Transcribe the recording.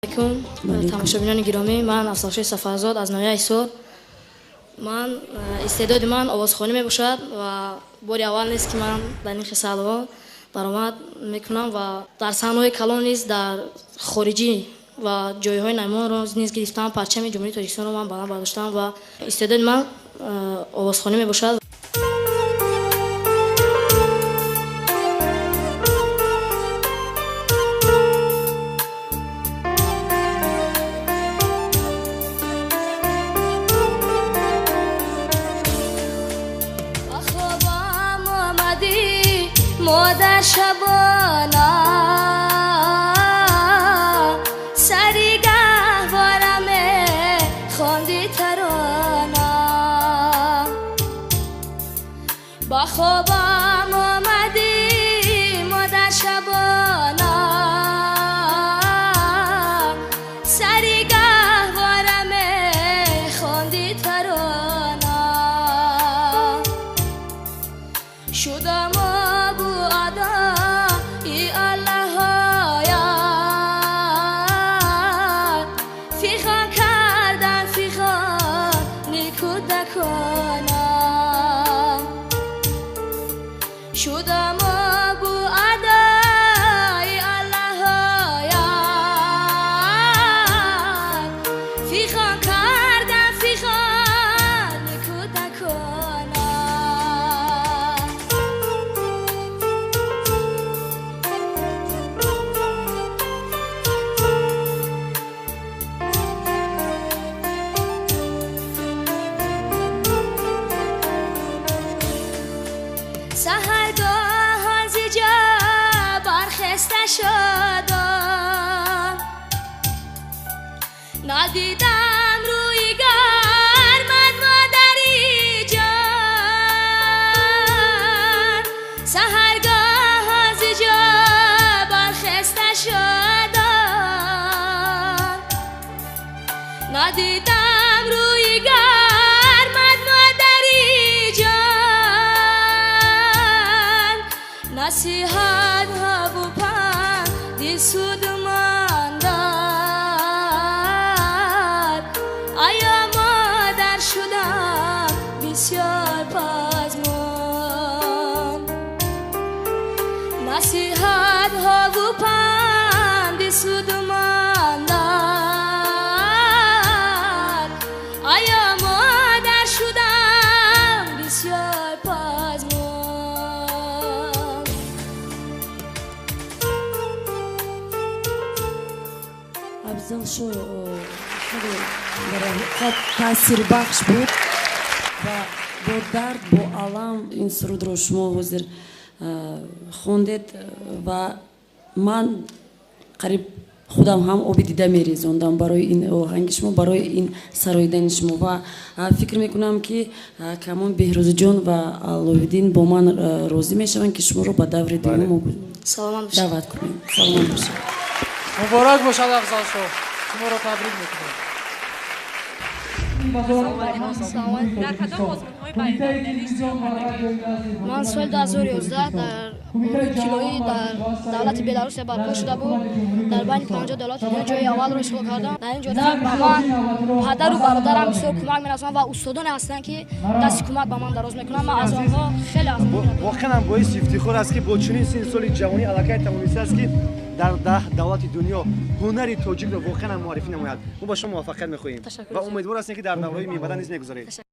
Алейкум, тамошобинони гиромӣ. Ман Афзалшоҳи Сафарзод аз ноҳияи Ҳисор. Ман истеъдоди ман овозхонӣ мебошад ва бори аввал нест, ки ман дар ин хисалҳо баромад мекунам ва дар саҳнаҳои калон низ дар хориҷӣ ва ҷойҳои намоёнро низ гирифтам. Парчами Ҷумҳурии Тоҷикистонро ман баланд бардоштам ва истеъдоди ман овозхонӣ мебошад. Модар шабона сари гаҳвора мехонди тарона, ба хобам омадӣ модар шабона сари гаҳвора мехонди тарона, шудам шудам бу адои Аллоҳоят, фиғон кардам фиғони кӯдакона. Саҳаргоҳон зи ҷо бархеста шудам, надидам рӯи гармат модари ҷон. Саҳаргоҳон зи ҷо бархеста шудам, надидам рӯи гармат модари ҷон. Насиҳатҳо бу панди судманд дод, оё модар шудам бисёр пазмон. Насиҳатҳо бу панди судманд дод, оё модар шудам бисёр пазмон. Афзалшоҳ хеле дар ҳақиқат таъсирбахш буд ва бо дард, бо алам ин сурудро шумо ҳозир хондед ва ман қариб худам ҳам оби дида мерезондам барои ин оҳанги шумо, барои ин сароидани шумо ва фикр мекунам, ки камон Беҳрӯзиҷон ва Аллоҳиддин бо ман розӣ мешаванд, ки шуморо ба даври дуюм даъват кунем. Саломат бошед. Муборак бошад, Афзалшоҳ, шуморо табрик мекунем. Ман соли 2011 дар гурӯҳи тиллоӣ дар давлати Беларусия барпо шуда буд. Дар байни 50 давлати дунё ҷои аввалро ишғол кардам. Дар ин ҷода ба ман падару бародарам бисёр кӯмак мерасонанд ва устодоне ҳастанд, ки дасти кӯмак ба ман дароз мекунанд. Ман аз онҳо хеле аз воқеан ҳам боиси ифтихор аст, ки бо чунин синни соли ҷавонӣ аллакай тавонистааст, ки дар 10 давлати дунё ҳунари тоҷикро воқеан ҳам муаррифӣ намояд. Мо ба шумо муваффақият мехоҳем ва умедвор ҳастем, ки дар давраҳои минбаъда низ мегузаред.